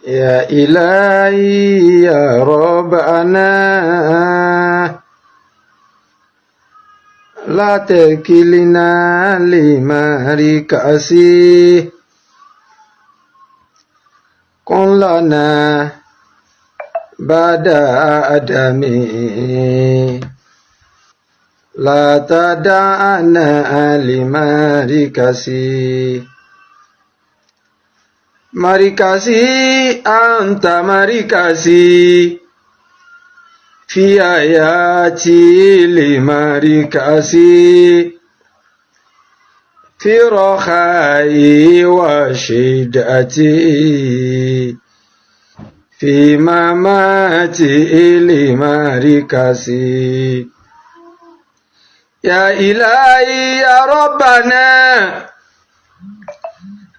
يا إلهي يا ربنا لا تكلنا لمركزي كن لنا بعد آدمي لا تدعنا لمركزي مركزي أنت مركزي في آياتي لمركزي في رخائي وشدتي في مماتي لمركزي يا إلهي يا ربنا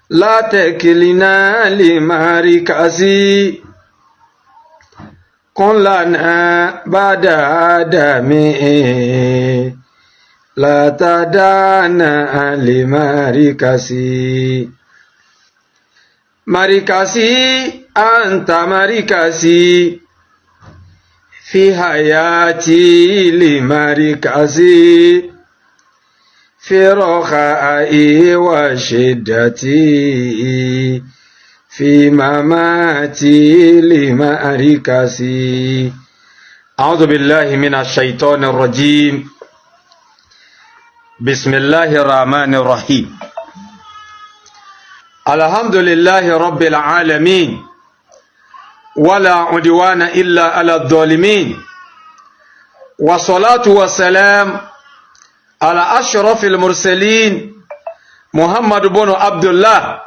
لا تكلنا لمركزي كن لنا بعد آدمي لا تدعنا لمركزي مركزي أنت مركزي في حياتي لمركزي في رخائي وشدتي في مماتي لمركزي أعوذ بالله من الشيطان الرجيم بسم الله الرحمن الرحيم الحمد لله رب العالمين ولا عدوان إلا على الظالمين والصلاة والسلام على أشرف المرسلين محمد بن عبد الله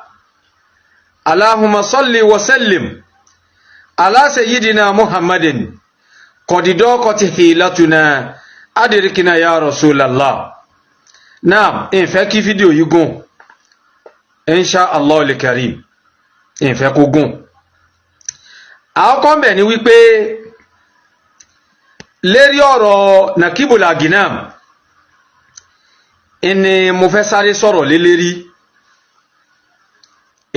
اللهم صل وسلم على سيدنا محمد قد ضاقت حيلتنا أدركنا يا رسول الله. Naam, ń fẹ́ kí fídíò yìí gùn, insha Allah al-karim, ń fẹ́ kó gùn. Àkọ́kọ́ mbẹ̀ ni wípé lérí ọ̀rọ̀ Nakibul Aginam ìní mo fẹ́ sáré sọ̀rọ̀ lé lérí.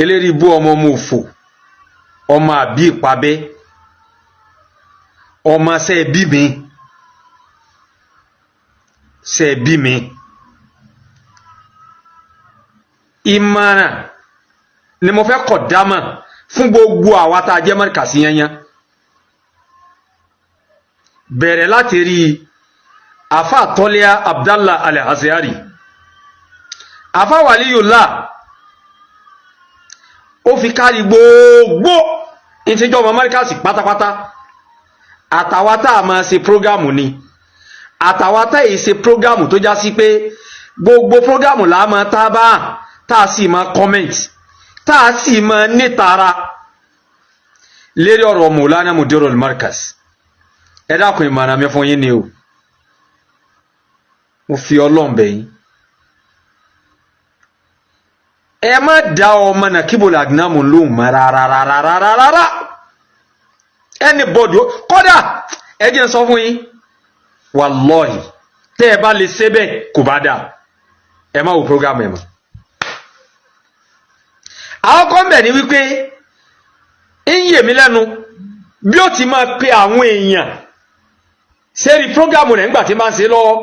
Eléri bú ọmọ ọmọ òfò, ọmọ àbí ìpabẹ́, ọmọ sẹ́ bí mi, sẹ́ bí mi. Ìmọ̀ràn ni mo fẹ́ kọ̀ dámà fún gbogbo àwa tá a jẹ́ mọ́ríkàsí yányán, bẹ̀rẹ̀ láti rí afa Tọ́líà Abdallah Al-Azhari, afa Waliyullah, ó fi kárí gbogbo ìtìjọ́ ọmọ mọ́ríkàsí pátápátá, àtàwa tá a máa ṣe program ni, àtàwa tá èyí ṣe program, tó já sí pé gbogbo program là á máa tá bá, tá a sì máa comment, tá a sì máa nítara lérí ọ̀rọ̀ Mọ̀lánà Mudirul Markaz. Ẹ dákun, ìmọ̀ràn mi fún yín ni o, mo fi Ọlọ́run bẹ̀ yín, ẹ má dá ọmọ Nakibul Aginam lóhùn mọ́ rárárárárárá. Anybody, kódà ẹ jẹ́ n sọ fún yín, wàlọ́ọ̀hì, tẹ́ ẹ bá lè ṣe bẹ́ẹ̀, kò bá dáa, ẹ má wo program ẹ mọ́. Àwọn kan bẹ̀ ni wípé ń yè mí lẹ́nu bí ó ti máa pe àwọn èèyàn sẹ́rí program rẹ̀ ńgbà tí máa ń ṣe lọ́wọ́,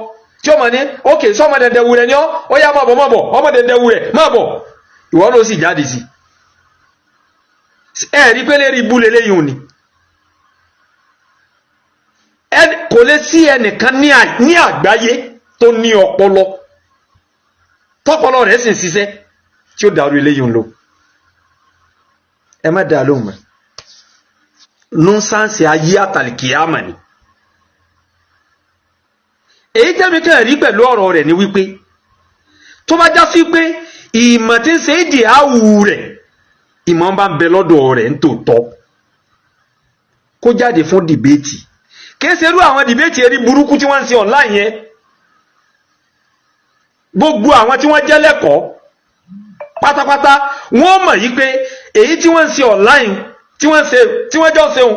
tí ó máa ní, "Ok, sọ́mọ dẹ̀dẹ̀ wù rẹ̀ ni ọ́, ó yá, máa bọ̀, máa bọ̀, ọmọ dẹ̀dẹ̀ wù rẹ̀, máa bọ̀." Ìwọ ló sì jáde sí ẹ rí pé lérí ibú leléyìí òní kò lè sí ẹnìkan ní àgbáyé tó ní ọpọlọ, tọpọlọ rẹ̀ sì ń ṣiṣẹ́, tí ó dàrú eléyìí ń lò. Ẹ má dá lóhùn mọ́, nuisance ayé àtàlìkìyàmà ni. Èyí tẹ́mi kàn rí pẹ̀lú ọ̀rọ̀ rẹ̀ ni wípé tó bá já sí pé ìmọ̀ tí ń ṣe é di àwù rẹ̀, ìmọ̀ bá ń bẹ lọ́dọ̀ rẹ̀ ń tòótọ́, kó jáde fún debate. Kìí ṣe irú àwọn debate erí burúkú tí wọ́n ń ṣe online yẹn. Gbogbo àwọn tí wọ́n jẹ́ lẹ́kọ̀ọ́ pátápátá, wọ́n mọ̀ yí pé èyí tí wọ́n ń ṣe online, tí wọ́n ṣe, tí wọ́n jọ ṣeun,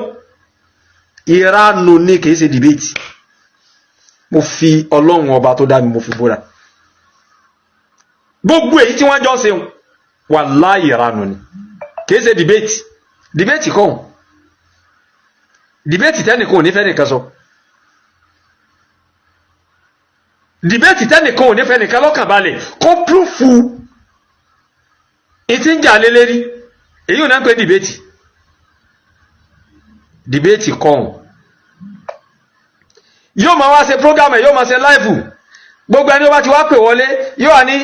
ìranu ní, kìí ṣe debate. Mo fi Ọlọ́run Ọba tó dá mi, mo fi búra, gbogbo èyí tí wọ́n jọ ṣeun, wàláhì, ìranu ni, kìí ṣe debate. Debate kọ́, debate tẹ́nìkan ò ní fẹ́ nìkan sọ, debate tẹ́nìkan ò ní fẹ́ nìkan lọ́kàn balẹ̀ kó proof ìtí ń jà lélẹ́rí. Èyí ò náà ń pè debate. Debate kọ́, yóò máa wá ṣe program ẹ̀, yóò máa ṣe live. Gbogbo ẹni ó bá ti wá pè wọlé, yóò wá ní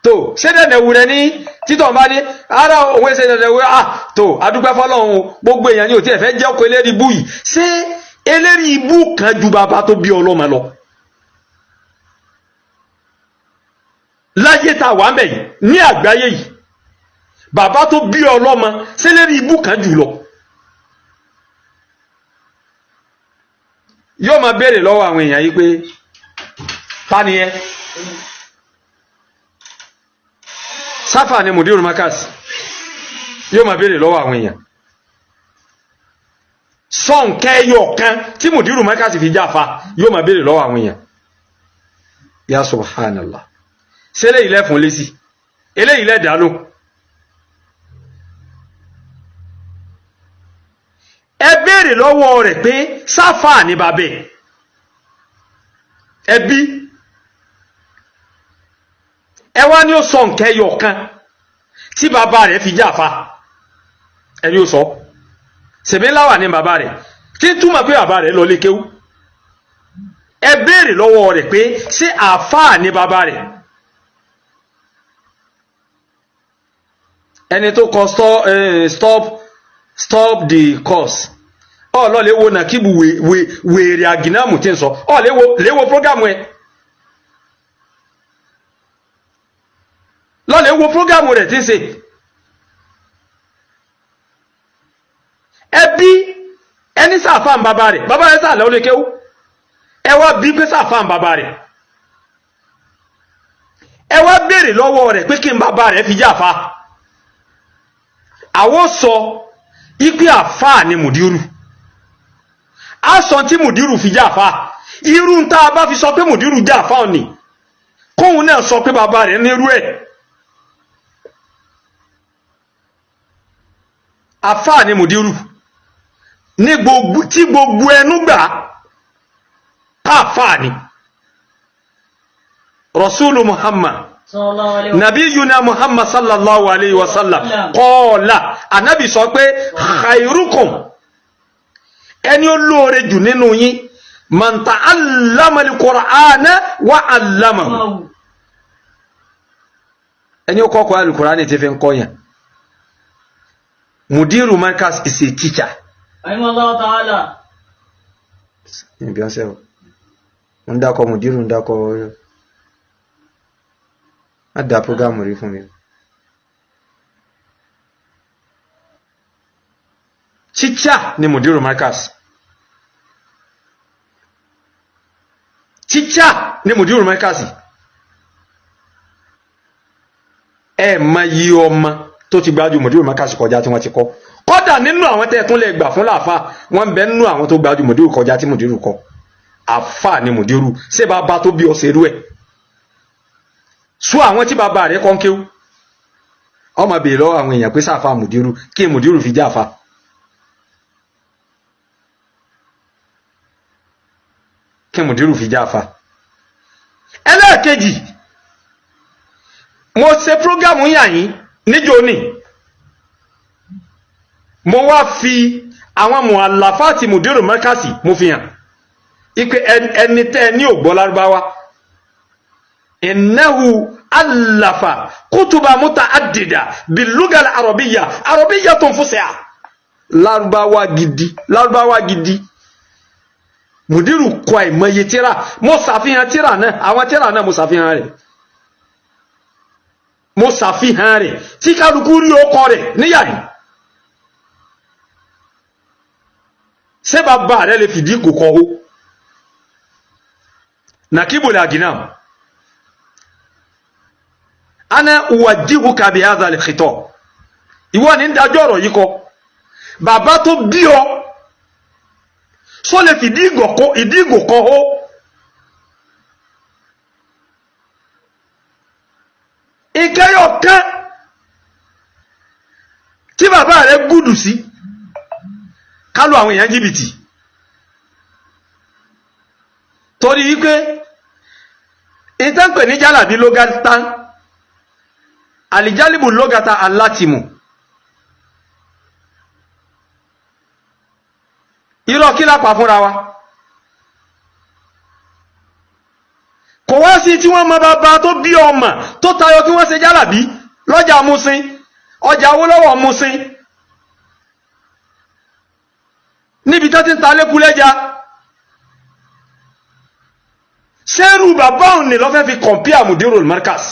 tó ṣé dẹ̀dẹ̀ wù rẹ ní títọ̀ bá ní ara òun ṣe dẹ̀dẹ̀ wù. Ah, tó adúpẹ́ fọlọ́run. Gbogbo èèyàn ní òtí ẹ̀ fẹ́ jẹ́ ọkọ̀ eléri ibú yìí. Ṣé eléri ibú kan ju bàbá tó bí ọlọ́mọ lọ láyé tá a wà ń bẹ̀ yìí ní àgbáyé yìí? Bàbá tó bí ọlọ́mọ, ṣé eléri ibú kan jù lọ? Yóò máa béèrè lọ́wọ́ àwọn èèyàn yìí pé ta ni ẹ? Sáfà ni Mudiru Markaz. Yóò máa béèrè lọ́wọ́ àwọn èèyàn sọ̀nkẹ́yọ̀ kan tí Mudiru Markaz fi jáfa. Yóò máa béèrè lọ́wọ́ àwọn èèyàn. Ya subhanallah, ṣé eléyìí lẹ́fun lésì? Eléyìí lẹ́dàá ló? Ẹ béèrè lọ́wọ́ rẹ̀ pé sáfà ní bàbẹ̀ ẹbí ẹ wá ní ó sọ nkẹyọ kan tí bàbá rẹ̀ fi jáfa. Ẹni ó sọ sèmi láwà ní bàbá rẹ̀ tí ń túmọ̀ pé bàbá rẹ̀ lọ lé kéwú. Ẹ béèrè lọ́wọ́ rẹ̀ pé ṣé àáfàá ní bàbá rẹ̀? Ẹni tó kọ stop the course, ọlọ́lẹ̀ wo nàkíbù wèrè àgìnàmù tí ń sọ ọ̀lẹ́wo prógámù ẹ lọ́lẹ̀ wo prógámù rẹ̀ tí ń ṣe. Ẹbí ẹni sàfáàn bàbá rẹ̀, bàbá rẹ̀ sàlẹ̀ olékéwú. Ẹ wá bí pé sàfáàn bàbá rẹ̀. Ẹ wá béèrè lọ́wọ́ rẹ̀ pé kí n bàbá rẹ̀ fi jáfa. Àwọn sọ ipe àfáà ni mùdírù, a sọ tí mùdírù fi jáfa. Irú tá a bá fi sọ pé mùdírù jáfa òní, kóun náà sọ pé bàbá rẹ̀ nírú ẹ̀. Àfáà ni mùdírù ní gbogbo tí gbogbo ẹnu gbà káàfáà ni Rasulu Muhammad nabiyuna Muhammad sallallahu alayhi wa sallam kọ́ọ̀lá, anabi sọ pé khairukum, ẹni ó lóore jù nínú yín, man ta'allama al-Qur'ana wa 'allamahu, ẹni ó kọ́kọ́ al-Qur'ani ti fi ń kọ́yàn. Mudiru Markaz is a teacher. Rahimahullah ta'ala. Níbi ọ̀sẹ̀ o, ń dákọ̀ Mudiru, ń dákọ̀, má da prógámù rí fún mi. Teacher ni Mudiru Markaz. Teacher ni Mudiru Markaz. Ẹ mọ iye ọmọ tó ti gbájú Mudiru Markaz kọjá tí wọ́n ti kọ́. Kọ́dà nínú àwọn tẹ́ tún lè gbà fún làáfà, wọ́n ń bẹ nínú àwọn tó gbájú Mudiru kọjá tí Mudiru kọ́. Àfà ni Mudiru. Ṣé bàbá tó bí ọ ṣerú ẹ̀? Sọ àwọn tí bàbá rẹ̀ kọ́ ń kéwú. Ọmọ bèèrè lọ́wọ́ àwọn èèyàn pé sáfà Mudiru, kí Mudiru fi jáfa? Kí Mudiru fi jáfa? Ẹlẹ́ẹ̀kejì, mo ṣe prógámù yàyín níjó ní, mo wá fi àwọn mu'allafati Mudiru Markaz mo fi hàn ipe ẹni tẹ́ ní ò gbọ́ Lárúbáwá, innahu allafa kutuba mutaaddida biluga al-arabiyya arabiyyatun fusha. Lárúbáwá gidi, Lárúbáwá gidi. Mudiru kọ àìmọye tíra. Mo ṣàfihàn tíra náà, àwọn tíra náà mo ṣàfihàn rẹ̀, mo ṣàfihàn rẹ̀ tí kálukú rí ọkọ rẹ̀ níyàrí. Ṣé bàbá rẹ̀ lè fìdí kò kọ́ ó nàkíbòlì àgìnàm? Ana uwajihuka bi hadha al-khitab. Ìwọ ní dájọ́ ọ̀rọ̀ yìí kọ. Bàbá tó bí ọ sọ lè fìdí ìgò kọ ó? Ìkẹyọ̀ kan tí bàbá rẹ̀ gùdù sí Ká lu àwọn èèyàn jìbìtì torí wípé ìtànpè ní jálàbí lógátá, àlìjálìbù lógátá alátìmù. Irọ́ kí lápá fúnra wa kò wá sí tí wọ́n mọ bàbá tó bí ọmọ tó tayọ kí wọ́n ṣe jálàbí lọ́jà Mùṣín, ọjà Awólọ́wọ̀ Mùṣín, níbi tó ti ń ta lékulẹ́já. Sẹ́rù bàbá òun ni lọ́fẹ́ fi kọ̀mpíà Mudirul Markaz.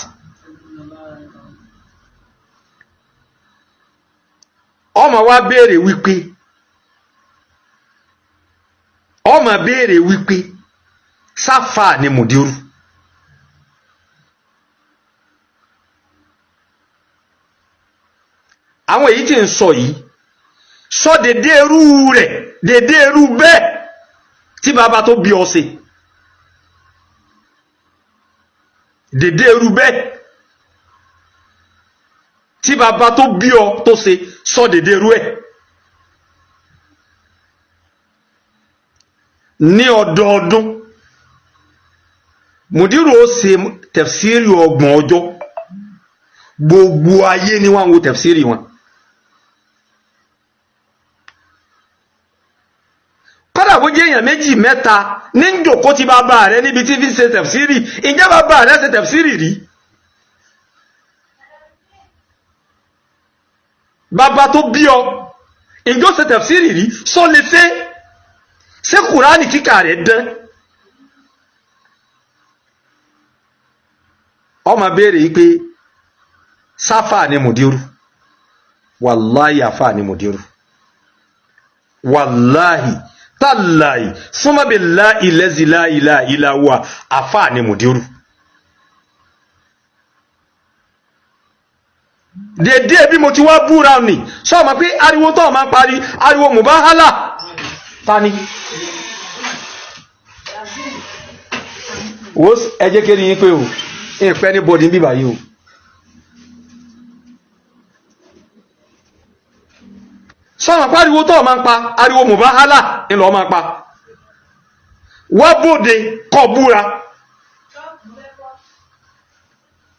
Ọmọ wa béèrè wípé, ọmọ béèrè wípé sáfà ni Mudiru. Àwọn èyí tí ń sọ yìí sọ dédé irú rẹ̀, dédé irú bẹ́ẹ̀ tí bàbá tó bí ọ ṣe, dédé irú bẹ́ẹ̀ tí bàbá tó bí ọ tó ṣe, sọ dédé irú ẹ̀. Ní ọdọọdún Mudiru ó ṣe tẹ̀fsíìrì 30 ọjọ́, gbogbo ayé ni wọ́n ń wo tẹ̀fsíìrì wọn. Kọ́dà bó jẹ́ èèyàn méjì mẹ́ta ní ń jòkó ti bàbá rẹ níbi tí fi ṣe tẹ̀fsíìrì, ǹjẹ́ bàbá rẹ ṣe tẹ̀fsíìrì rí? Bàbá tó bí ọ ǹjọ́ ṣe tẹ̀fsíìrì rí? Sọ lè ṣe ṣé Kùránì kíkà rẹ̀ dán? Ọmọ béèrè yìí pé sáfà ni Mudiru. Wàláhì àfà ni Mudiru, wàláhì tàláhì súnmọ́bìlá ìlẹ́zìlá ìlà ìlà wà, àfà ni Mudiru. Dédé bí mo ti wá búra nì sọ ma pé ariwo tó máa ń parí ariwo mubahala tani wo ẹ jẹ́ kí yín pé o ìpẹ́ ní bọ́dí bíbà yìí o. Sọ ma pé ariwo tó máa ń pa ariwo mubahala ńlọ máa pa wá bóde kọ búra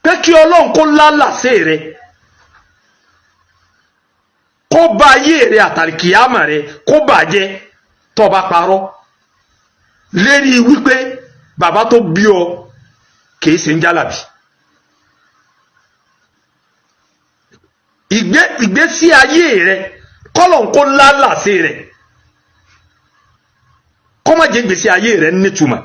pé kí Ọlọ́run kó lálàsé rẹ, kó bá ayé rẹ àtàríkìyàmà rẹ kó bàjẹ́ tó bá parọ́ lérí wípé bàbá tó bí ọ kìí ṣe ń jálàbí. Ìgbésí ayé rẹ kọ́lọ̀ ń kó lálàsé rẹ, kó má jẹ́ ìgbésí ayé rẹ nítumọ̀,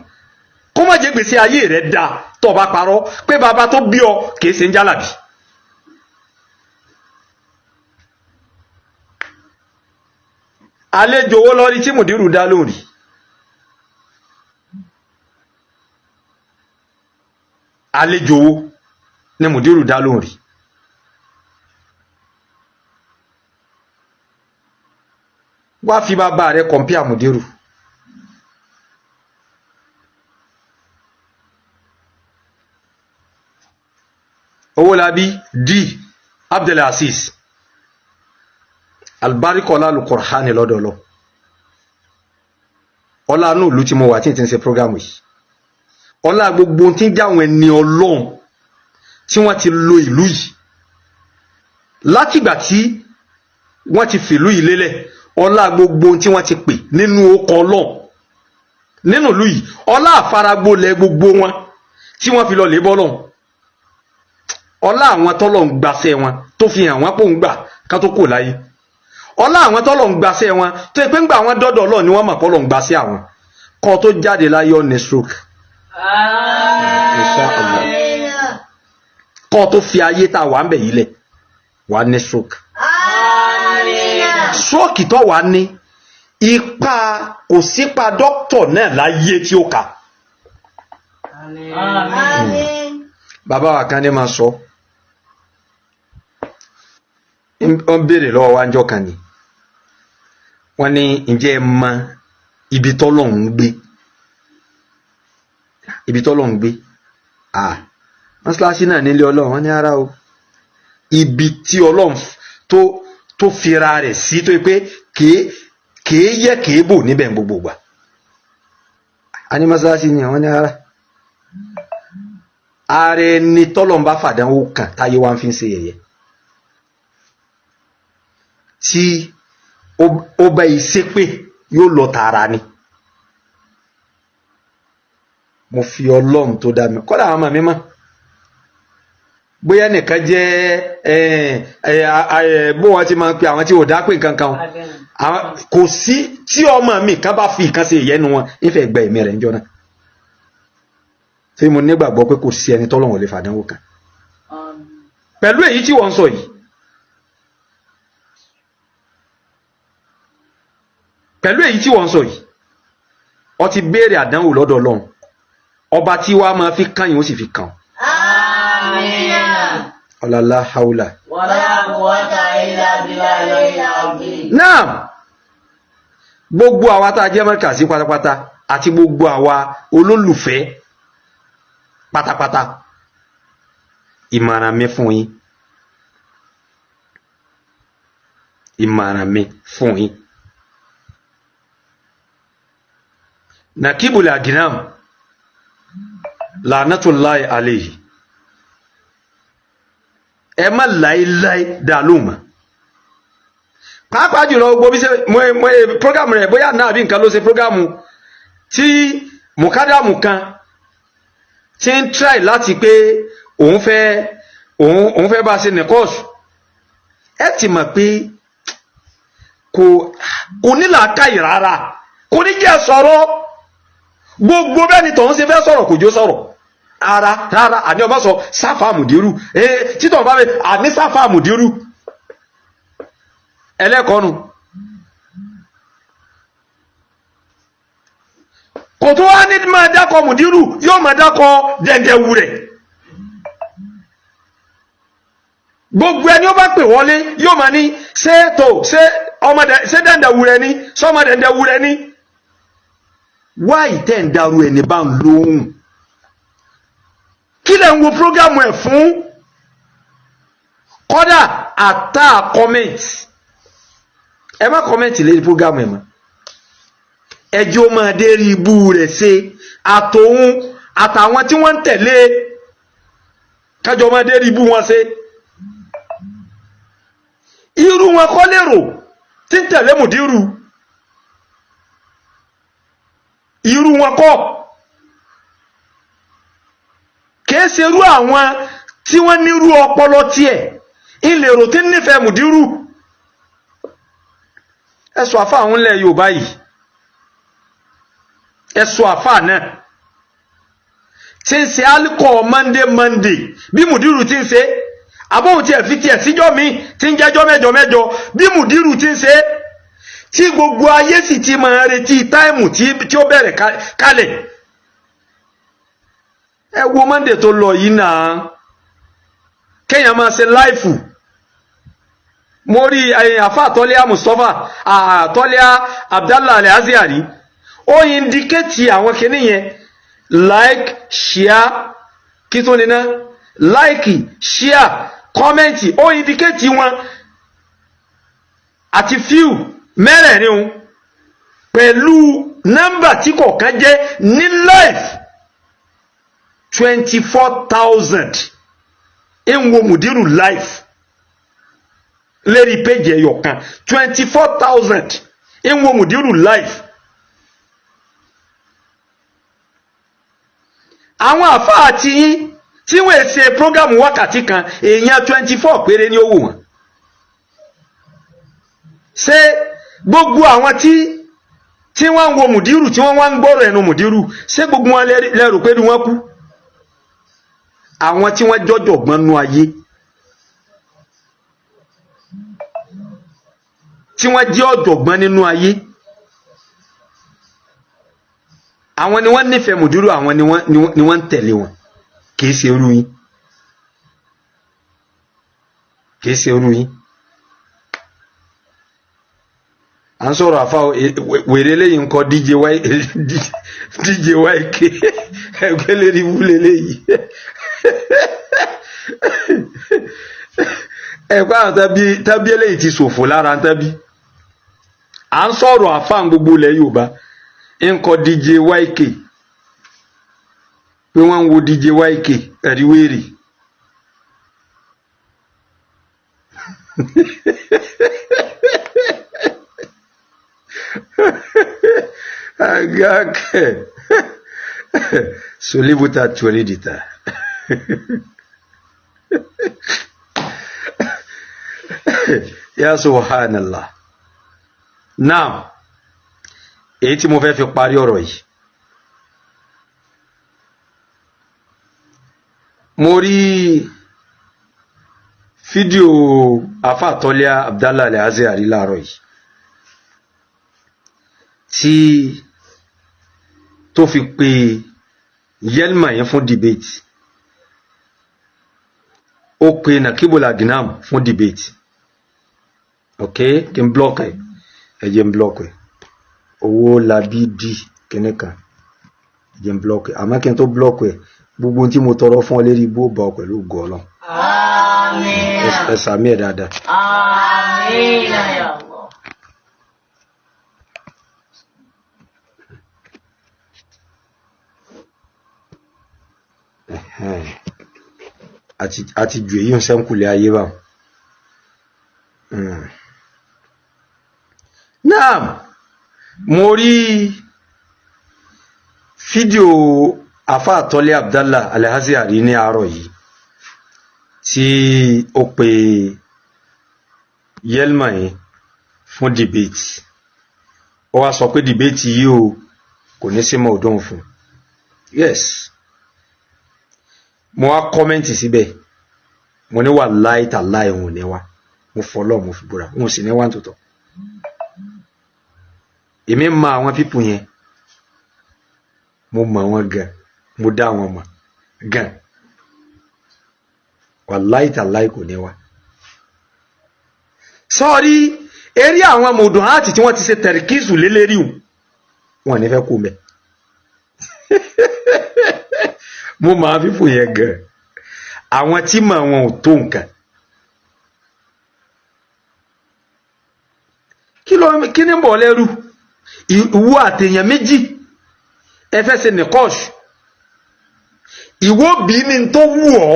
kó má jẹ́ ìgbésí ayé rẹ dáa tó bá parọ́ pé bàbá tó bí ọ kìí ṣe ń jálàbí. Àlejò owó lórí tí Mudiru dá lórí. Àlejò owó ni Mudiru dá lórí. Wá fi bàbá rẹ kọ̀mpíà Mudiru. Owólabí D Abdulaziz albarikola alukurhani lọ́dọọlọ ọlá inú ìlú tí mo wà tí n ti ń ṣe programu yìí, ọlá gbogbo tí ń jáwọn ẹni Ọlọ́run tí wọ́n ti lo ìlú yìí látìgbà tí wọ́n ti fìlú yìí lélẹ̀, ọlá gbogbo tí wọ́n ti pè nínú okọ̀ Ọlọ́run nínú ìlú yìí, ọlá àfaragbolẹ̀ gbogbo wọn tí wọ́n fi lọ lè bọ́ lọ́hùn, ọlá àwọn tọ́lọ̀ ń gbaṣẹ́ wọn tó fi hàn wọ́n pò ń gbà ká tó kò láyé, ọlá àwọn tọ́lọ̀ ń gbaṣẹ́ wọn tó yẹ pé ńgbà wọn dọ́dọ̀ Ọlọ́run ni wọ́n mọ̀ pọ́lọ̀ ń gbaṣẹ́ àwọn kọ́ tó jáde láyé ọ̀nì stroke. Insha Allah. Kọ́ tó fi ayé tá a wà ń bẹ̀ yìí lẹ̀ wà ní stroke. Stroke tó wà ní ipa kò sípa dókítà náà láyé tí ó kà. Bàbá wa kan ní máa sọ, wọ́n béèrè lọ́wọ́ wa ńjọ́ kan ni, wọ́n ní ǹjẹ́ ẹ mọ ibi tọ́lọ́hun ń gbé? Ibi tọ́lọ́hun ń gbé, mọ́ṣáláṣí náà nílé Ọlọ́run. Wọ́n ní ara o, ibi tí Ọlọ́run tó fira rẹ̀ sí tó yẹ pé Kèé yẹ kèé bò níbẹ̀ gbogbo gbà. A ní mọ́sálásí ni àwọn ní ara ààrẹ ni tọ́lọ́mbà fàdánwò kàn táyé wá ń fi ń ṣe yẹ̀yẹ́ tí ó bá yìí ṣépè yóò lọ tààrà ni. Mo fi Ọlọ́run tó dá mi kọ́dà àwọn ọmọ mi mọ́ bóyá nìkan jẹ́ bó wọn ti máa ń pe àwọn tí ò dá pé nǹkan kan kò sí tí ọmọ mi kan bá fi nǹkan ṣe ìyẹnu wọn nífẹ̀ẹ́ gba ẹ̀mí rẹ̀ níjọ́ náà. Tí mo nígbàgbọ́ pé kò sí ẹni tọ́lọ́run ò lè fàdánwò kan pẹ̀lú èyí tí wọ́n ń sọ yìí. Pẹ̀lú èyí tí wọ́n ń sọ yìí, ó ti béèrè àdánwò lọ́dọ̀ Ọlọ́run ọba tí wàá máa fi kàn yín ó sì fi kàn. Àmín. Ọ̀làlá haúlà. Wala quwwata illa billahi al-azim. Náà gbogbo àwa tá a jẹ́ mọ́kàsí pátápátá àti gbogbo àwa olólùfẹ́ pátápátá, ìmọ̀ràn mi fún yín, ìmọ̀ràn mi fún yín. Nakibul Aginam la'natullahi alayhi, ẹ má láéláé dá lóhùn mọ́. Pàápàá jùlọ gbogbo bí ṣe mo mo programu rẹ bóyá náà àbí nǹkan ló ṣe programu tí mùkádàmù kan ti ń try láti pé òun fẹ́ òun fẹ́ bá a ṣe nìkọ́ọ̀sù. Ẹ ti mọ̀ pé kò ní làákàyè rárá, kò ní jẹ́ sọ̀rọ̀. Gbogbo bẹ́ẹ̀ ni tòun ṣe fẹ́ sọ̀rọ̀ kò jó sọ̀rọ̀ ara rárá. Àní ọba sọ sáfà àmùdírù títọ̀ bá mi àní sáfà àmùdírù ẹlẹ́kọ̀ọ́nù kò tó wá ní máa dákọ̀ mùdírù, yóò máa dákọ̀ dẹ̀ndẹ̀wù rẹ̀. Gbogbo ẹni ó bá pè wọlé yóò máa ní ṣé tó ṣé ọmọdé ṣé dẹ̀ndẹ̀wù rẹ̀ ni sọmọ dẹ̀ndẹ̀wù rẹ̀ ni. Wá ìtẹ̀ ń darú ẹni bá ń lóhùn, kí lẹ̀ ń wo prógámù ẹ̀ fún? Kọ́dà àtà kọ́mẹ̀ntì, ẹ má kọ́mẹ̀ntì lérí prógámù ẹ̀ mọ́. Ẹjọ́ máa dé rí ibú rẹ̀ ṣe àtòun àtàwọn tí wọ́n ń tẹ̀lé kájọ máa dé rí ibú wọn ṣe. Irú wọn kọ́ lérò tí ń tẹ̀lé mùdírù, irú wọn kọ́ kìí ṣerú àwọn tí wọ́n nírú ọpọlọ tiẹ̀ ìlérò tí ń nífẹ̀ẹ́ mùdírù. Ẹ sọ àfa àwọn ilẹ̀ Yorùbá yìí, ẹ sọ àfa náà tí ń ṣe alikọ Monday Monday bí mùdírù ti ń ṣe, àbóhùn tiẹ̀ fi tiẹ̀ síjọ́ mi tí ń jẹ́jọ́ mẹ́jọ mẹ́jọ bí mùdírù ti ń ṣe, tí gbogbo ayé sì ti máa retí táìmù tí ó bẹ̀rẹ̀ kalẹ̀. Ẹ wo Monday tó lọ yìí náà, kéèyàn máa ṣe láìfù. Mo rí àfa àtọ́lẹ́à Mustapha àtọ́lẹ́à Abdallah Al-Azhari, ó indikéètì àwọn kinní yẹn, like, share, kí tó níná, like, share, comment, ó indikéètì wọn àti few mẹ́rẹ̀ẹ̀rin o pẹ̀lú nọ́mbà tí kọ̀ọ̀kan jẹ́ ní life 24,000 ń wo mùdírù life lérí péjì ẹyọ kan, 24,000 ń wo mùdírù life. Àwọn àfáà tí yín tí wọ́n ṣe prógámù wákàtí kan, èèyàn 24 péré ní ó wò wọ́n. Ṣé gbogbo àwọn tí wọ́n ń wo mùdírù tí wọ́n wá ń gbọ́rọ̀ ẹnu mùdírù, ṣé gbogbo wọn lẹ́rù pé wọ́n kú? Àwọn tí wọ́n jọjọ gbọ́n nú ayé, tí wọ́n jẹ́ ọ̀jọ̀gbọ́n nínú ayé, àwọn ni wọ́n nífẹ̀ẹ́ mùdírù, àwọn ni wọ́n ń tẹ̀lé wọn. Kìí ṣe irú yín, kìí ṣe irú yín. À ń sọ̀rọ̀ àfa wèrè lẹ́yìn nǹkan DJ YK ẹgbẹ́ lérí wúlé léyìí. Ẹ̀kọ́ àwọn tábí eléyìí ti ṣòfò lára tábí. À ń sọ̀rọ̀ àfáà gbogbo ilẹ̀ Yorùbá ń kọ DJ YK pé wọ́n ń wo DJ YK ẹ̀rí wéèrè. Agake solivuta tueridita. Ya subhanallah. Now, èyí tí mo fẹ́ fi parí ọ̀rọ̀ yìí. Mo rí fídíò àfáà Tọ́líà Abdallah Al-Azhari láàárọ̀ yìí tí tó fi pe Yelma yẹn fún debate. Ó pe Nakibul Aginam fún debate. Ok, kí n block ẹ, ẹ jẹ́ n block ẹ. Owó labí di kíní kan, ẹ jẹ́ n block ẹ. Àmọ́ kí n tó block ẹ, gbogbo ohun tí mo tọrọ fún ọ lérí ibú ó bá ọ pẹ̀lú ògo Ọlọ́run. Àmín. Ẹ sàmì ẹ dáadáa. Àmín ya Allah. Àti ju èyí ń sẹ́ńkùlẹ̀ ayé báwọn. Naam, mo rí fídíò àfáà Tọ́lé Abdallah Al-Azhari ní àárọ̀ yìí tí ó pe Yelma yẹn fún debate. Ó wá sọ pé debate yìí o kò ní sí mọ́ ọdún fún. Yes, mo wá kọ́mẹ́ǹtì síbẹ̀, mo ní wallahi tallahi òun ò ní wá. Mo fọlọ́, mo fi búra, òun sì ní wá nítòótọ́. Èmi mọ àwọn pípù yẹn, mo mọ wọn gan, mo dá wọn mọ̀ gan. Wallahi tallahi kò ní wá. Sọ́ọ́rí eré àwọn mọ̀ọ́dún àti tí wọ́n ti ṣe tẹ̀ríkìsù lélẹ́rìí wọn ní fẹ́ kú mẹ́. Mo mọ àwọn pípù yẹn gan, àwọn tí mọ̀ wọn ò tó nǹkan. Kí ni ń bọ̀ lẹ́rù? Ìwọ àtẹ̀yàn méjì ẹ fẹ́ ṣe nìkọ́ọ̀ṣù. Ìwọ bí ní tó wù ọ́,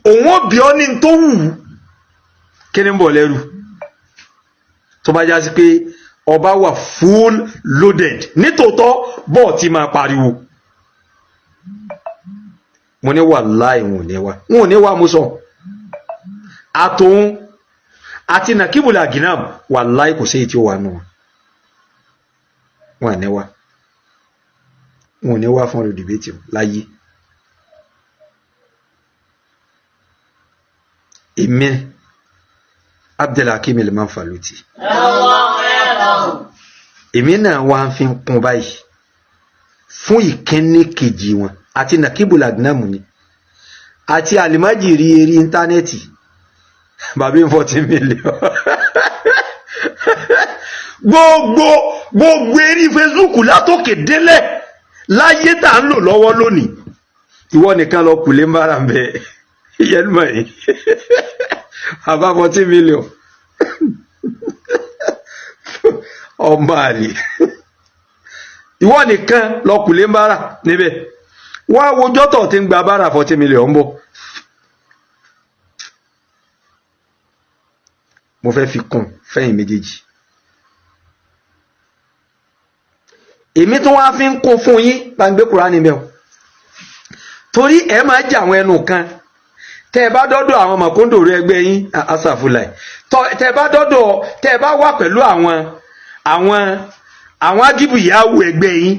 òun ó bí ọ́ ní tó wù ú. Kí ni ń bọ̀ lẹ́rù? Tó bá já sí pé ọba wà full loaded nítòótọ́, bọ́ọ̀ tí máa pariwo. Mo ní wàláì wọn ò ní wá, wọn ò ní wá. Mo sọ àtòun àti Nakibul Aginam, wàláì kò sí èyí tí ó wà nù wọn. Wọn à ní wá, wọn ò ní wá fún ọ̀rọ̀ dìbẹ́tì láyé. Èmi Abdulhakeem Al-Manfaluti, èmi náà wá ń fi kún báyìí fún ìkíní kejì wọn àti Nakibul Aginam ni àti alimajiri eré íńtánẹ́ẹ̀tì bàbí 40 million gbogbo gbogbo eré Facebook látòkè délẹ̀ láyé tá à ń lò lọ́wọ́ lónìí. Ìwọ nìkan lọ kùlé ń bára ń bẹ yẹn mọ̀ yìí bàbá 40 million ọmọ àlè. Ìwọ nìkan lọ kùlé ń bára níbẹ̀. Wá wojọ́ tọ̀ tí ń gba bára 40 million ń bọ̀. Mo fẹ́ fi kún fẹ́yìn méjèèjì. Èmi tó wá fi ń kún fún yín bá ń gbé Kùránì bẹ́ẹ̀ o. Torí ẹ máa jẹ àwọn ẹnu kan. Tẹ́ ẹ bá dọ́dọ̀ àwọn mọ̀kóńdòrò ẹgbẹ́ yín, asàfùláì. Tẹ́ ẹ bá dọ́dọ̀, tẹ́ ẹ bá wà pẹ̀lú àwọn àwọn àwọn agíbùyàwó ẹgbẹ́ yín.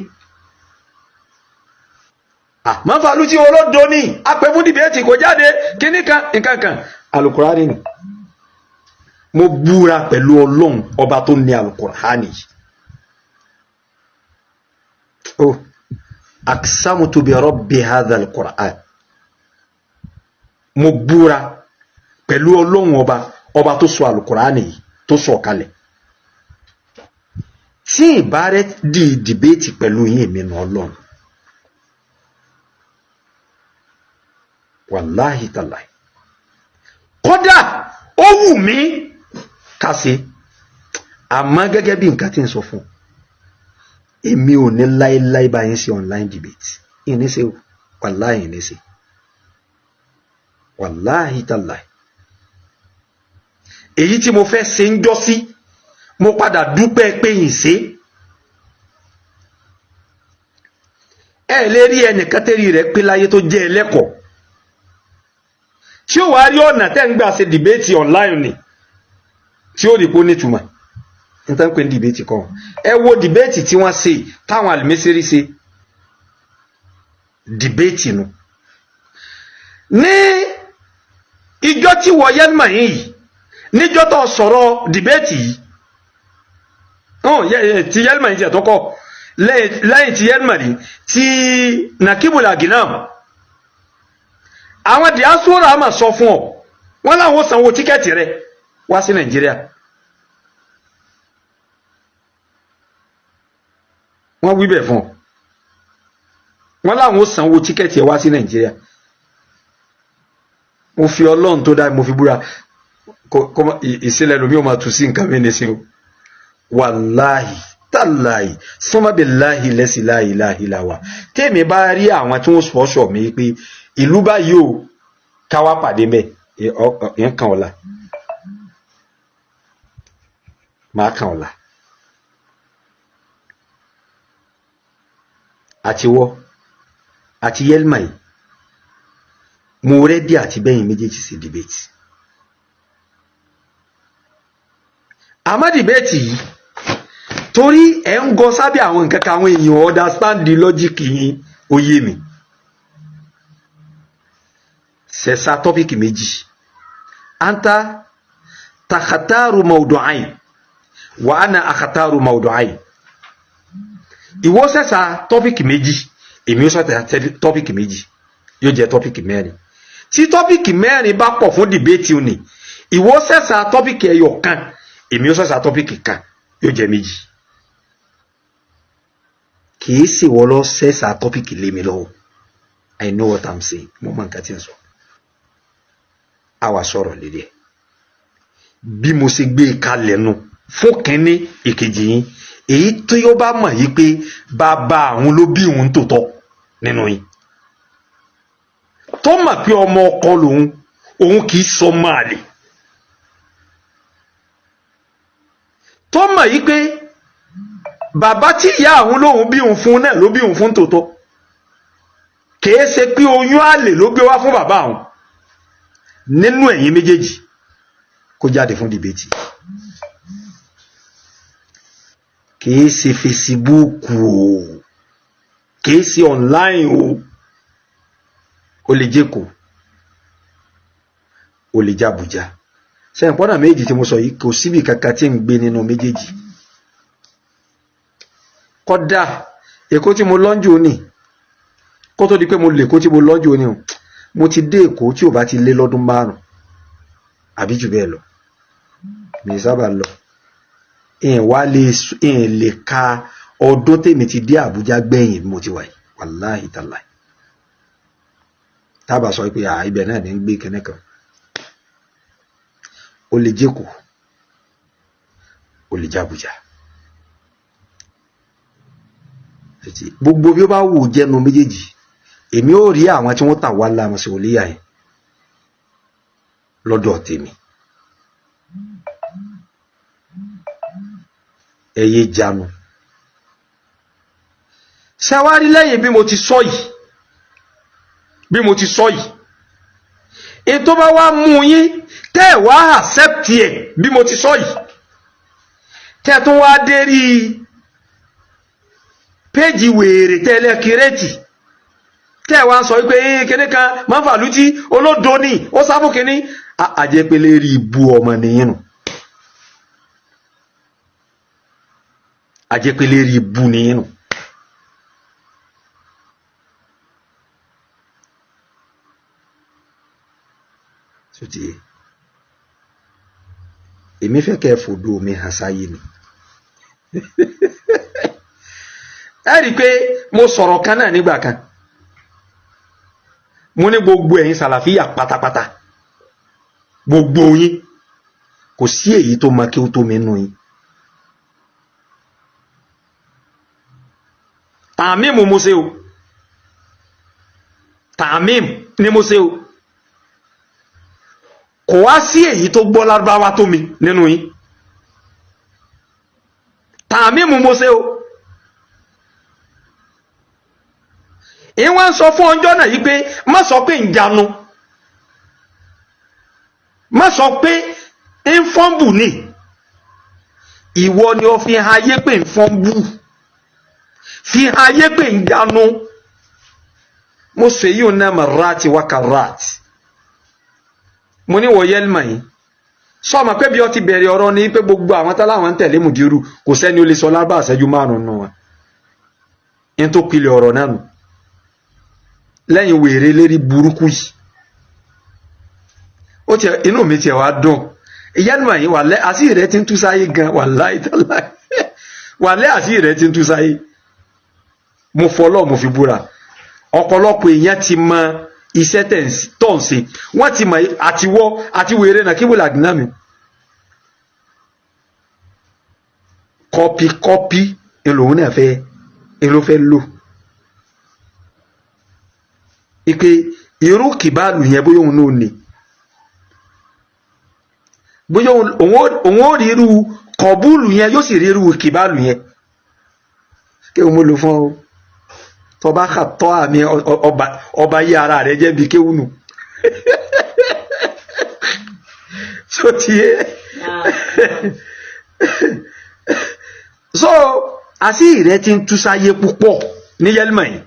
Manfaluti olódo ní apẹ fún dìbẹ́tì kò jáde kíní kan nǹkan kan. Alukurani ni mo búra pẹ̀lú Ọlọ́run ọba tó ní alukurani yìí. Oh, aksamutu bi rabbi hadha alukur'an. Mo búra pẹ̀lú Ọlọ́run ọba ọba tó sọ alukurani yìí tó sọ kalẹ̀. Tí ìbárẹ́ di dìbẹ́tì pẹ̀lú yín, èmi nà Ọlọ́run. Wàláhì tàláhì. Kódà ó wù mí ká ṣe. Àmọ́ gẹ́gẹ́ bí nǹkan tí ń sọ fún ọ, èmi ò ní láéláé bá yín ṣe online debate. Ìní ṣe o, wàláhì ìní ṣe, wàláhì tàláhì. Èyí tí mo fẹ́ ṣe ń jọ́ sí, mo padà dúpẹ́ pé yìí ṣe. Ẹ lè rí ẹnìkan tẹ́rí rẹ̀ pé láyé tó jẹ́ ẹlẹ́kọ̀ọ́ tí ó wàá rí ọ̀nà tẹ́ ń gbà ṣe debate online ni tí ó rí pé ó nítumọ̀. Nítorí pé ní debate kọ́, ẹ wo debate tí wọ́n ṣe táwọn àlùmísírí ṣe debate nu ní ìjọ tí wọ́n yẹn mọ̀ yìí, níjọ́ tó sọ̀rọ̀ debate yìí ti yẹlma yìí tó kọ́ lẹ́yìn ti yẹlma yìí ti Nakibul Aginam, àwọn diaspora máa sọ fún ọ, wọn làwọn sanwó tíkẹ́ẹ̀tì rẹ wá sí Nàìjíríà. Wọ́n wí bẹ́ẹ̀ fún ọ, wọ́n làwọn sanwó tíkẹ́ẹ̀tì ẹ wá sí Nàìjíríà. Mo fi Ọlọ́run tó dá mo fi búra, ìsílẹ̀ lomi ò máa tù sí nǹkan mi nísìnyí o. Wàláhì tàláhì sọmọbìláhì lẹ́sì láìláhì làwà. Tèmi bá rí àwọn tí wọ́n spọ́ṣọ̀ mi pé ìlú báyìí o, káwá pàdé mẹ́ ẹ̀ ń kàn ọ̀la, máa kàn ọ̀la. Àtiwọ́ àti yẹ́lmà yìí, mo rẹ́dí àti bẹ́yìn méjèèjì sí debate. Àmọ́ debate yìí, torí ẹ̀ ń gọ sábẹ́ àwọn nǹkan kan, àwọn èèyàn understand the logic yín, ó yé mi. Sẹ̀sà tọ́pìkì méjì, anta takhataru mawdu'ain wa ana akhataru mawdu'ain. Ìwọ sẹ̀sà tọ́pìkì méjì, èmi ó sẹ̀sà tọ́pìkì méjì, yóò jẹ́ tọ́pìkì mẹ́rin. Tí tọ́pìkì mẹ́rin bá pọ̀ fún dìbéètì òní, ìwọ sẹ̀sà tọ́pìkì ẹyọ kan, èmi ó sẹ̀sà tọ́pìkì kan, yóò jẹ́ méjì. Kìí sì wọ́n lọ sẹ́sà tọ́pìkì lé mi lọ́wọ́. I know what I'm saying. Mo mọ nǹkan tí ń sọ. A wà sọ̀rọ̀ lédè ẹ̀ bí mo ṣe gbé e kalẹ̀ nu fún kínní ìkejì yín. Èyí tí ó bá mọ̀ yìí pé bàbá àwọn ló bí òun tòótọ́ nínú yín, tó mọ̀ pé ọmọ ọkọ lòun, òun kì í sọ máa lè, tó mọ̀ yìí pé bàbá tí ìyá àwọn lòun bí òun fún náà ló bí òun fún tòótọ́, kìí ṣe pé oyún àlè ló gbé wá fún bàbá àwọn, nínú ẹ̀yin méjèèjì kó jáde fún dìbẹ́tì. Kìí ṣe Facebook o, kìí ṣe online o, ó lè jẹ́kọ̀, ó lè jẹ́ Àbújá. Sẹ́yìn pọ́nà méjì tí mo sọ yìí, kò síbi kankan tí ń gbé nínú méjèèjì. Kódà Èkó tí mo lọ́njọ́ òní, kó tó di pé mo lè kó tí mo lọ́njọ́ òní o, mo ti dé Èkó tí ò bá ti lé lọ́dún 5 àbí jù bẹ́ẹ̀ lọ. Mi sábà lọ. Ìyẹn wá lè ìyẹn lè ka ọdún tèmi ti dé Àbújá gbẹ̀yìn bí mo ti wà yìí. Wàláhì tàláhì. Tábà sọ pé ibẹ̀ náà ní ń gbé kẹ́nẹ́ kan. Ó lè jẹ́kọ̀ọ́, ó lè jẹ́ Àbújá. Gbogbo bí ó bá wù jẹ́nu méjèèjì, èmi ò rí àwọn tí wọ́n tà wá láàmú sí olíyà yẹn lọ́dọ̀ tèmi. Ẹ yé jánu. Ṣàwárí lẹ́yìn bí mo ti sọ yìí, bí mo ti sọ yìí, ètò bá wá mú yín tẹ́ ẹ̀ wá accept ẹ̀ bí mo ti sọ yìí, tẹ́ ẹ̀ tún wá dé rí péjì wèrè tẹ́lẹ̀ kírètì, tẹ́ ẹ̀ wá sọ wípé kíní kan Manfaluti olódo ni ó sáfù kíní, àjẹpẹ́lẹ́ rí ibú ọmọ nìyẹn nù, àjẹpẹ́lẹ́ rí ibú nìyẹn nù. Èmi fẹ́ kẹ́ ẹ fòdo mi hàn sáyé ni. Ẹ rí i pé mo sọ̀rọ̀ kan náà nígbà kan, mo ní gbogbo ẹ̀yin sàlàfíà pátápátá, gbogbo yín, kò sí èyí tó mọ kí ó tó mi nù yín. Tàmímù mo ṣe o, tàmímù ni mo ṣe o. Kò wá sí èyí tó gbọ́ lárúbáwá tó mi nínú yín. Tàmímù mo ṣe o. Ìwọ́n sọ fún ọjọ́ náà yìí pé má sọ pé ń jánu, má sọ pé ń fọ́nbù ni. Ìwọ ni ó fi hàn ayé pé ń fọ́nbù, fi hàn ayé pé ń jánu. Mo sọ èyí ò náà mà ráàtì wá kà ráàtì. Mo ní wọ yẹlma yìí sọ ma pé bí ọ ti bẹ̀rẹ̀ ọ̀rọ̀ ni pé gbogbo àwọn táláwọn ń tẹ̀lé mùdírù kò sẹ́ni ó lè sọ lábà àṣẹjú márùn-ún nù wọn. Ní tó pilẹ̀ ọ̀rọ̀ náà nù lẹ́yìn wèrè lérí burúkú yìí. Ó tiẹ̀ inú mi tiẹ̀ wá dùn. Ìyẹlma yìí wà lẹ́ àṣírí rẹ ti ń tú sáyé gan, wàláhì tàláhì. Wà lẹ́ àṣírí rẹ ti ń tú sáyé. Mo fọlọ́ mo fi búra. Ọ̀pọ̀lọpọ̀ èèyàn ti mọ iṣẹ́ tó ń ṣe. Wọ́n ti mọ àtiwọ́ àti wèrè náà kí wọ́n làgbìnà mi. Kọ́pí lòun náà fẹ́ ló fẹ́ lò. Ipe irú kìbáàlù yẹn bóyá òun náà ní. Bóyá òun ó rí irú kọ̀búlù yẹn yóò sì rí irú kìbáàlù yẹn. Kí òun lò fún ọ. Tọba kà tọ́ àmì ọba yí ara rẹ̀ jẹ́ bí kéwù nù. So ti yé. So àṣírí rẹ̀ ti ń tú sáyé púpọ̀ ní yẹlmọ̀ yìí.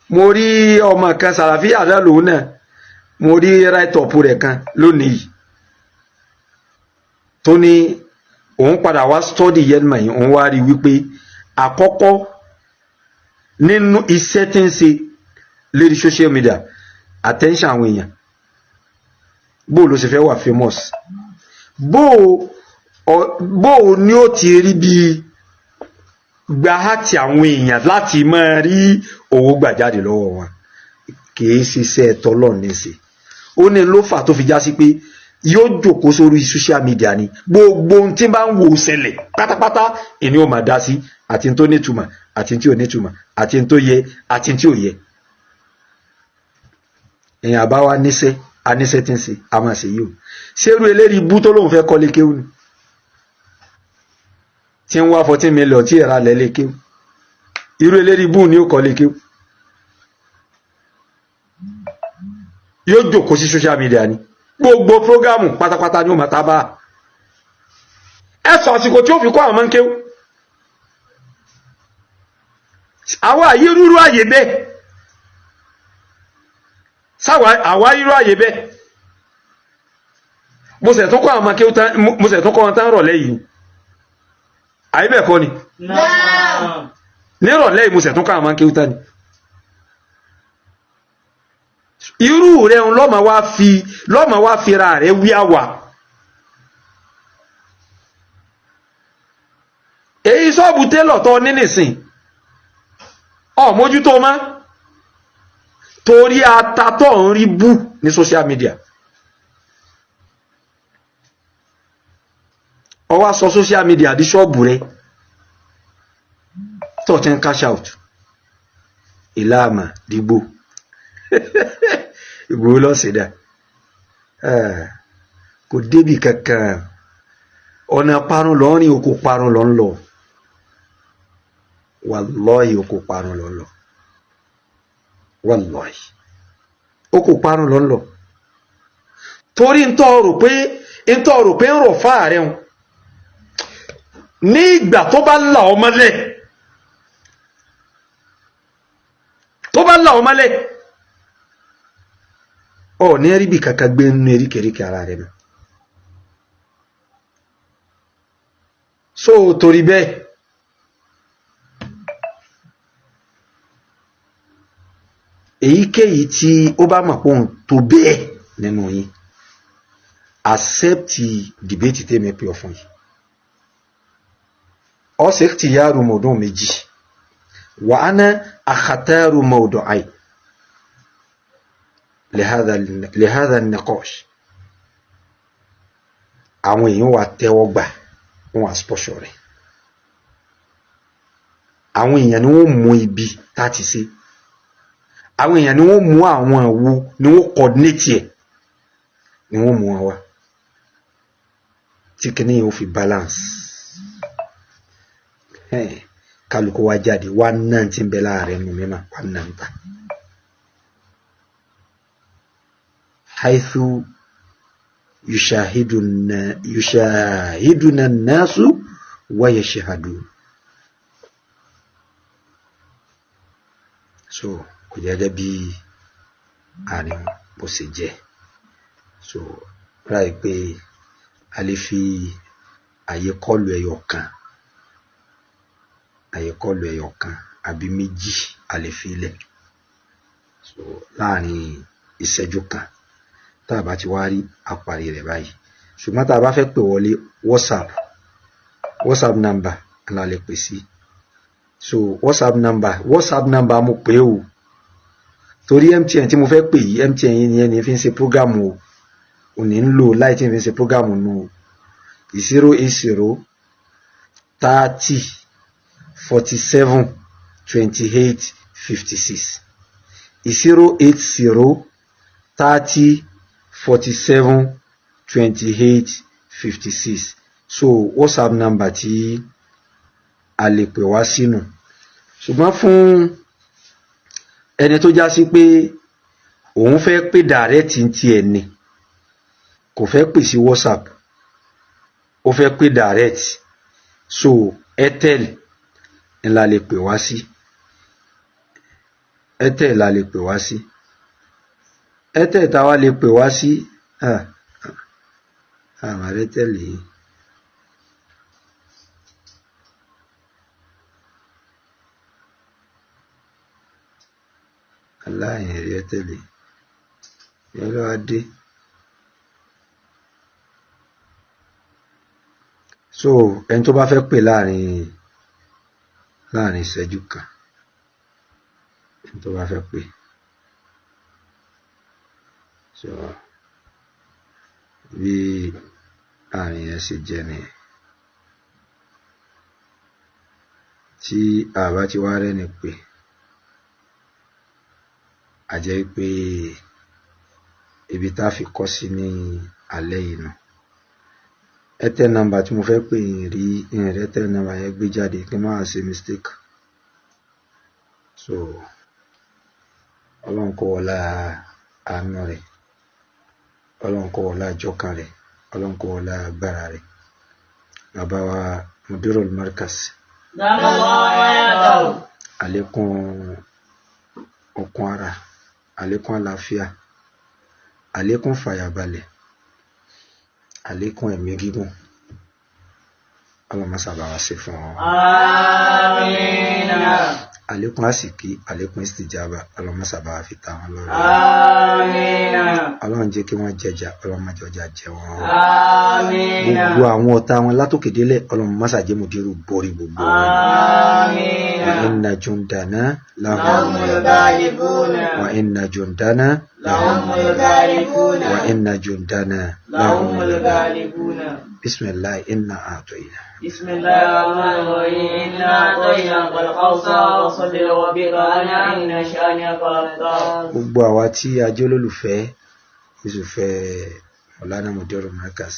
Mo rí ọmọ kan Sàràfíà náà lòun náà. Mo rí write-up rẹ̀ kan lónìí yìí. Tó ní òun padà wá study yẹlmọ̀ yìí, òun wá rí wípé àkọ́kọ́ nínú iṣẹ́ tí ń ṣe lérí social media, attention àwọn èèyàn, bó ló ṣe fẹ́ wà famous, bó ni ó ti rí bí gba àti àwọn èèyàn láti máa rí owó gbà jáde lọ́wọ́ wọn, kìí ṣiṣẹ́ tọ́lọ̀ ní ṣe. Ó ní ló fà tó fi já sí pé yóò jókòó sórí social media ni gbogbo ohun tí bá ń wò ṣẹlẹ̀ pátápátá èmi ò máa dá sí, àti tó nítumọ̀ àti tí ò nítumọ̀, àti tó yẹ àti tí ò yẹ. Èèyàn àbá wa níṣẹ́ aníṣẹ́ tí ń ṣe a máa ṣe yìí o. Ṣerú eléyìí ibú tó lóun fẹ́ kọ́lé kéwù ni tí ń wá 14 million tí ìra lẹ̀ lé kéwù. Irú eléyìí ibú ni ó kọ́lé kéwù. Yóò jókòó sí social media ni gbogbo prógámù pátápátá ni ó máa tábà. Ẹ sọ àsìkò tí ó fi kọ́ àwọn máa ń kéwù. Àwa àyè rúrú àyè bẹ́ẹ̀. Sáwa àwa rírú àyè bẹ́ẹ̀. Mo sì tún kọ́ àwọn akéwù tán, mo sì tún kọ́ wọn tán rọ̀lẹ́ yìí. Àyè bẹ́ẹ̀ kọ́ ni. Nírọ̀lẹ́ yìí mo sì tún kọ́ àwọn akéwù tán ni. Irú rẹ̀ ń lọ́mọ wá fira rẹ̀ wí àwà. Èyí sọ́ọ̀bù télọ̀ tọ́ ní nìsín. Ọ̀ mójútó mọ́. Torí atatọ́ ń rí bú ní social media. Ó wá sọ social media di ṣọ́ọ̀bù rẹ̀. Tó ti ń cash out. Ìlàmà dìgbò. Ìgbòho lọ́sẹ̀ dà. Kò débì kankan. Ọ̀nà parun lọ ń rìn, oko parun lọ ń lọ. Wàlọ́ọ̀hì oko parun lọ ń lọ. Wàlọ́ọ̀hì oko parun lọ ń lọ. Torí ń tọ́ rò pé ń tọ́ rò pé ń rọ̀ fáà rẹ̀ ń. Ní ìgbà tó bá là ọ́ mọ́lẹ̀, tó bá là ọ́ mọ́lẹ̀, ọ̀ ní rí bí kankan gbé nínú eríkèéríkèé ara rẹ̀ mọ́. So torí bẹ́ẹ̀, èyíkéyìí tí ó bá mọ̀ pé òun tó bẹ́ẹ̀ nínú yín, accept debate tèmi pè ọ́ fún yìí. Ọ̀sẹ̀ ti yáru mọ̀ọ́dún méjì, wà á ná àkàtàrù mọ̀ọ́dún àì lihadha niqash. Àwọn èèyàn wà tẹ́wọ́ gbà, wọ́n wà spọ́ṣọ̀ rẹ̀. Àwọn èèyàn ni wọ́n mú ibi tá a ti ṣe, àwọn èèyàn ni wọ́n mú, àwọn wo ni wọ́n coordinate ẹ̀, ni wọ́n mú wọn wá tí kìíní yẹn ó fi balance. Kálukú wa jáde wá náà ti ń bẹ láàrin nù mímọ́ wá náà ń ta haithu yushahiduna nasu wa yashhadun. So kò jẹ́ bí àárín bó ṣe jẹ́. So ráì pé a lè fi àyè kọlù ẹyọ kan, àyè kọlù ẹyọ kan àbí méjì a lè fi lẹ̀. So láàrin ìṣẹ́jú kan tá a bá ti wá rí àparí rẹ̀ báyìí. Ṣùgbọ́n tá a bá fẹ́ pè wọlé, WhatsApp number la lè pè sí. So WhatsApp number mo pè o, torí MTN tí mo fẹ́ pè yìí, MTN yìí ni ẹni fi ń ṣe program o, ò ní ń lò láì tí n fi ń ṣe program nù o. 080 30 47 28 56, 080 30 47 28 56. So WhatsApp number tí a lè pè wá sínú. Ṣùgbọ́n fún ẹni tó já sí pé òun fẹ́ pè direct ní tiẹ̀ ni, kò fẹ́ pè sí WhatsApp, ó fẹ́ pè direct, so Airtel la lè pè wá sí, Airtel la lè pè wá sí, Airtel táwa lè pè wá sí. Àwọn Airtel yìí, aláìní rí Airtel yìí yẹn ló wá dé. So ẹni tó bá fẹ́ pè láàrin ìṣẹ́jú kan, ẹni tó bá fẹ́ pè, so bí àárín yẹn ṣe jẹ́ nìyẹn. Tí a bá ti wá rẹ́ni pè, a jẹ́ pé ibi tá a fi kọ́ sí ní alẹ́ yìí nù. Airtel number tí mo fẹ́ pè yín rí ìrìn Airtel number yẹn gbé jáde kí n má ṣe mistake. So Ọlọ́run kó wọlá àánú rẹ̀, Ọlọ́run kó wọlá àjọkàn rẹ̀, Ọlọ́run kó wọlá agbára rẹ̀. Bàbá wa Mudirul Markaz, àlékún okun ara, àlékún àlàáfíà, àlékún fàyàbalẹ̀, àlékún ẹ̀mí gígùn, Ọlọ́run má sábà wá ṣe fún ọ. Àmín. Àlékún àsìkí, àlékún ìsìjàbà, Ọlọ́run má sábà wá fi ta wọn lọ́rẹ. Àmín. Ọlọ́run jẹ́ kí wọ́n jẹjà, Ọlọ́run má jọjà jẹ wọn. Àmín. Gbogbo àwọn ọ̀tá wọn látòkè délẹ̀, Ọlọ́run má ṣàjẹ́ mùdírù borí gbogbo wọn. Àmín. Wa inna jundana lahumul Lahumul ghalibun. Wa inna jundana Lahumul ghalibun. Wa inna jundana Lahumul ghalibun. Bismillah inna a'tayna. بسم الله الرحمن الرحيم إنا أعطيناك الكوثر فصل لربك وانحر إن شانئك هو الأبتر. Gbogbo àwa tí a jẹ́ olólùfẹ́ olùfẹ́ Mọ̀lánà Mudirul Markaz,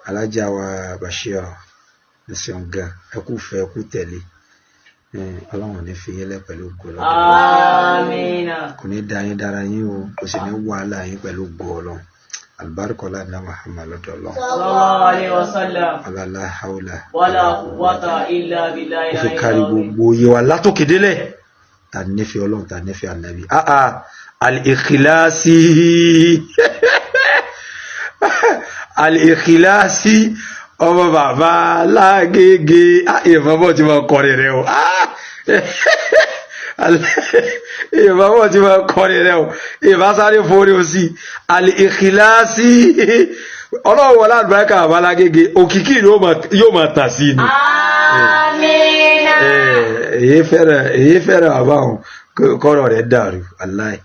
alájà wa Bashir ẹsẹ̀n gan, ẹ kú fẹ́, ẹ kú tẹ̀lé. Ọlọ́run ò ní fi yín lẹ̀ pẹ̀lú ògo Ọlọ́run. Àmín. Kò ní da yín dára yín o, kò sì ní wàhálà yín pẹ̀lú ògo Ọlọ́run. Alibarikola ní Muhammad lọ́dọ̀ Ọlọ́run. Sallallahu alayhi wa sallam. Alala haula Wala quwwata illa billahi. Ó fi kárí gbogbo iye wa látòkè délẹ̀ ta nífẹ̀ẹ́ Ọlọ́run, ta nífẹ̀ẹ́ Ànábì. Al-ikhlasi, al-ikhlasi, ọmọ bàbá lágége, ìmọ̀ tí mo kọrin rẹ o, ìmọ̀ tí mo kọrin rẹ o, ìbá sáré forí o sí al-ikhlasi. Ọlọ́run wọlé àdúrà bàbá lágége, òkìkí yóò máa tà sí ni. Àmín. Èyí fẹ́ràn bàbá òun kọ́rọ̀ rẹ̀ dàrú aláì.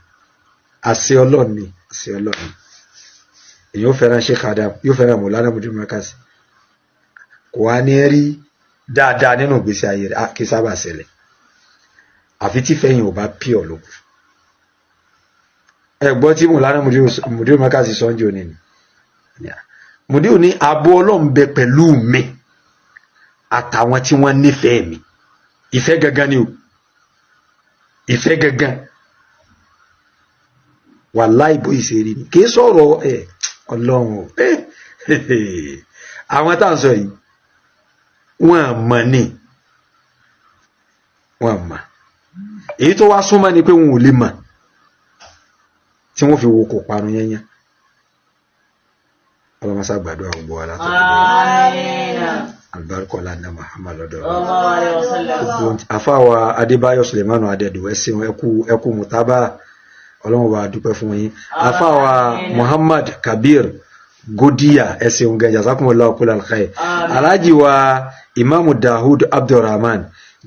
Àṣẹ Ọlọ́run ni, àṣẹ Ọlọ́run ni. Èyí ó fẹ́ràn Sheikh Adam, yóò fẹ́ràn Mọ̀lánà Mudirul Markaz, kò wá ní rí Dáadáa nínú ìgbésí ayé rẹ̀ kì í sábà ṣẹlẹ̀, àfi tí fẹ́yìn ò bá pure ló kù. Ẹ gbọ́ tí Mùlánà Mùdíò Mẹ́kàsí sọ́njọ́ ni Mùdíò ní ààbò Ọlọ́run bẹ pẹ̀lú mi àtàwọn tí wọ́n nífẹ̀ẹ́ mi. Ìfẹ́ gangan ni o, ìfẹ́ gangan, wàláì, bó ìṣeré ni, kì í sọ̀rọ̀ ẹ Ọlọ́run o. Àwọn tá à ń sọ yìí, wọ́n mọ̀ ní, wọ́n mọ̀. Èyí tó wá súnmọ́ ni pé wọn ò lè mọ̀ tí wọ́n fi wo kò parun yẹnyẹn. Ọlọ́mọsá gbàdúrà gbogbo wa látọ̀. Alibarika ní Muhammad lọ́dọ̀. Àfáwà Adébáyọ̀ Sulemanu Adẹ́dù, ẹ̀sìn ẹkú ẹkú mutaba, Ọlọ́run bá dúpẹ́ fún yín. Àfáwà Muhammad Kabir Godiya, ẹ̀sìn gẹ̀, jazakumullahu kullal khair. Alhaji wa Imamu Dahud Abdulrahman,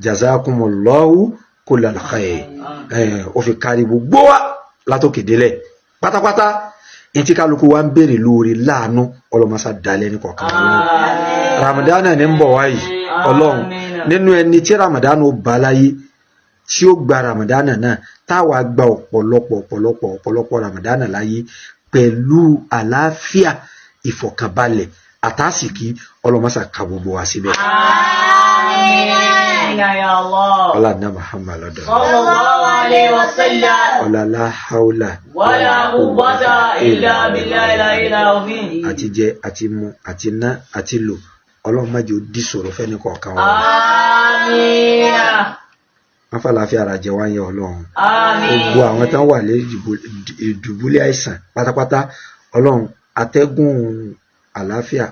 jazakumullahu kullal khair. Ó fi kárí gbogbo wa látòkè délẹ̀ pátápátá. Ntí kálukú wa ń béèrè lóore láàánú, ọlọmọsá dalẹ ní kọ̀ọ̀kan. Ramadana ní ń bọ̀ wáyìí, Ọlọ́run, nínú ẹni tí Ramadana ó bá láyé, tí ó gba Ramadana náà, táwa gba ọ̀pọ̀lọpọ̀ ọ̀pọ̀lọpọ̀ ọ̀pọ̀lọpọ̀ Ramadana láyé pẹ̀lú àlàáfíà, ìfọ̀kànbalẹ̀ àtàsìkí, ọlọmọsá ka gbogbo wa síbẹ̀. Ọlá ní Muhammad lọ́dọ̀. Sallallahu alayhi wa sallam. Ọlá la hawla wala quwwata illa billahi al-aliyyil azim. Àti jẹ àti mu àti ná àti lò, Ọlọ́run má jẹ́ ó dí sọ̀rọ̀ fẹ́ni kọ̀ọ̀kan wa. Àmín. Wọ́n fàlàáfíà ara jẹ wáyé, Ọlọ́run. Àmín. Gbogbo àwọn tán wà lé ìdùbúlẹ̀ àìsàn pátápátá, Ọlọ́run, atẹ́gùn àlàáfíà,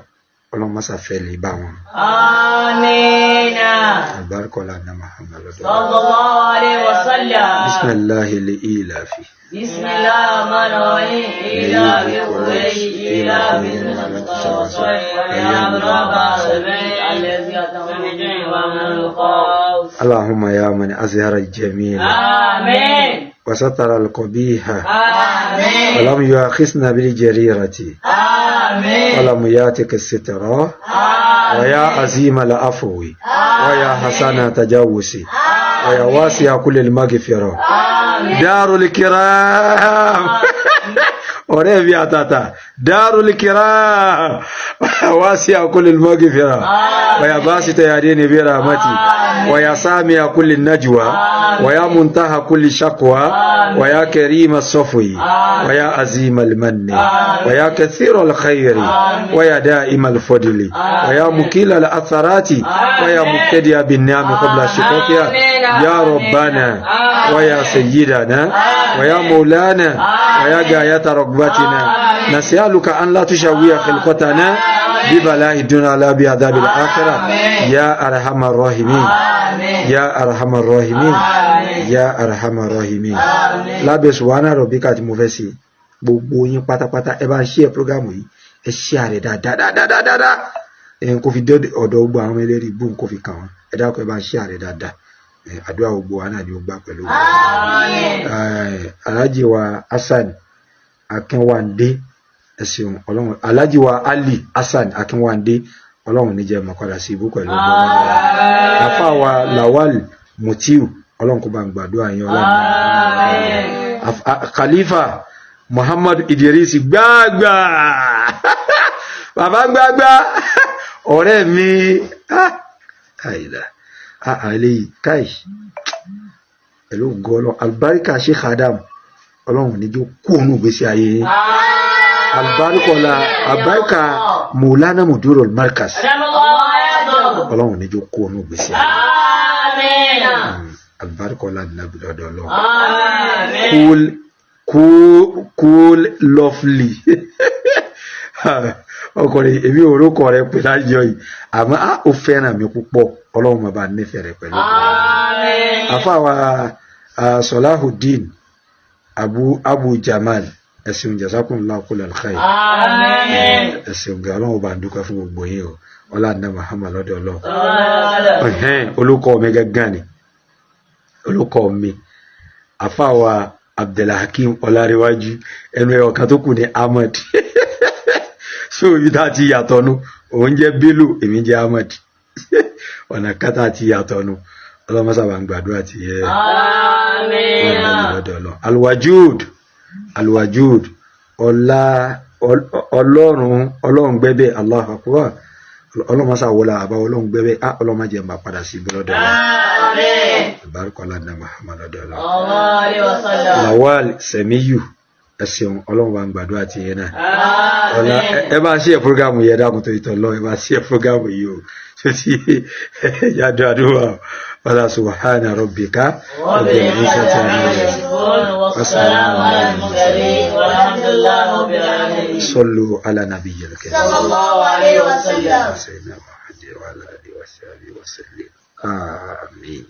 Ọlọ́run má ṣàfẹ́ lè bá wọn. Àmín. Àlùbáríkọ̀lá ní Muhammad lọ́dọ̀. Sallallahu alayhi wa sallam. Bisimilahi li ilafi. Bismillahir rahmanir rahim. إيلاف قريش إيلافهم الذي ومن الخوف. اللهم يا من أظهر الجميل آمين. وستر القبيح آمين. ولم يؤاخذنا بالجريرة آمين. ولم ياتك الستر آمين. ويا عظيم العفو ويا حسن تجاوز ويا واسع كل المغفرة. آمين. دار الكرام، ọ̀rẹ́ mi àtàtà، دار الكرام، واسع كل المغفرة ويا باسط يدين برحمتي ويا سامع كل النجوى ويا منتهى كل شكوى ويا كريم الصفو ويا عظيم المن ويا كثير الخير ويا دائم الفضل ويا مكيل الأثرات ويا مبتدئ بالنعم قبل شقوقها، يا ربنا ويا سيدنا ويا مولانا ويا غاية رغبتنا، نسألك أن لا تشوي خلقتنا ببلاء الدنيا لا بعذاب الآخرة، يا أرحم الراحمين، يا أرحم الراحمين، يا أرحم الراحمين. Lábẹ́ subhana rabbika tí mo fẹ́ ṣe, gbogbo yín pátápátá, ẹ bá ń ṣe program yìí, ẹ ṣe àrẹ dáadáa dáadáa, ẹ kò fi dé ọ̀dọ̀ gbogbo àwọn ẹlẹ́rìí bóun kò fi kàn wọ́n. Ẹ dákun, ẹ bá ń ṣe àrẹ dáadáa. Àdúrà gbogbo wa náà ni ó gbà pẹ̀lú Alhaji wa Hasan Akínwándé, ẹ ṣeun. Ọlọ́run, Alhaji wa Ali Hasan Akínwándé, Ọlọ́run níjẹ́ mọ̀kọ́dà sí ibú pẹ̀lú ọgbọ́n. Àfa wa Lawal Mutiu, Ọlọ́run kó bá ń gbàdúrà yín. Ọlọ́run, Khalifa Muhammad Idris gbàgbà, bàbá gbàgbà, ọ̀rẹ́ mi, àìlà àìlèyí káì pẹ̀lú ògo Ọlọ́run, alibarika Sheikh Adam, Ọlọ́run níjó kú òun ìgbésí ayé yín. Alibarikola, alibarika Maulana Mudurul Markaz, Ọlọ́run níjó kú òun ìgbésí ayé. Alibarikola nàbí lọ́dọ̀ Ọlọ́run. Cool, cool, cool, lovely ọkùnrin, èmi ò rókọ rẹ pé lájọ yìí, àmọ́ a ò fẹ́ràn mi púpọ̀. Ọlọ́run máa bá nífẹ̀ẹ́ rẹ pẹ̀lú. Àfàwà Salahuddin Abu Jamal, ẹ̀sìn, jazakumullahu kullal khair. Ẹ̀sìn ọ̀gá, Ọlọ́run bá ń dúpẹ́ fún gbogbo yín o. Ọlá ní Muhammad lọ́dọ̀ Ọlọ́run. Olùkọ́ mi gángan ni olùkọ́ mi, àfàwà Abdulhakeem Ọlárẹ̀wájú, ẹnu ẹ̀ ọ̀kan tó kù ní Ahmed. So ibi tá a ti yàtọ̀ nu, òun jẹ́ Bello, èmi jẹ́ Ahmed. Ọ̀nà kátà ti yàtọ̀ nu. Ọlọ́mọ sábà ń gbàdúrà ti yẹ. Àmín. Lọ́dọ̀ lọ. Alwajud, Alwajud, ọlá Ọlọ́run, Ọlọ́run gbẹ́bẹ́, Allahu Akbar. Ọlọ́mọ sábà wọlé àbá Ọlọ́run gbẹ́bẹ́, á Ọlọ́mọ jẹ́ máa padà sí lọ́dọ̀ lọ. Àmín. Ìbárúkọlá ní Muhammad lọ́dọ̀ lọ. Allahu alaihi wasallam. Lawal Semiyu, ẹ ṣeun, Ọlọ́run bá ń gbàdúrà ti yẹn náà. Ọlá Àmín. ẹ bá ṣe programme yẹn, dákun tó ìtọ̀ lọ, ẹ bá ṣe programme yìí o, tó ti yàdó àdúrà wàlá. Subhana rabbika رب العزة عما يصفون والسلام على المرسلين والحمد لله رب العالمين. صلوا على نبي الكريم. صلى الله عليه وسلم. سيدنا محمد وعلى آله وصحبه وسلم، آمين.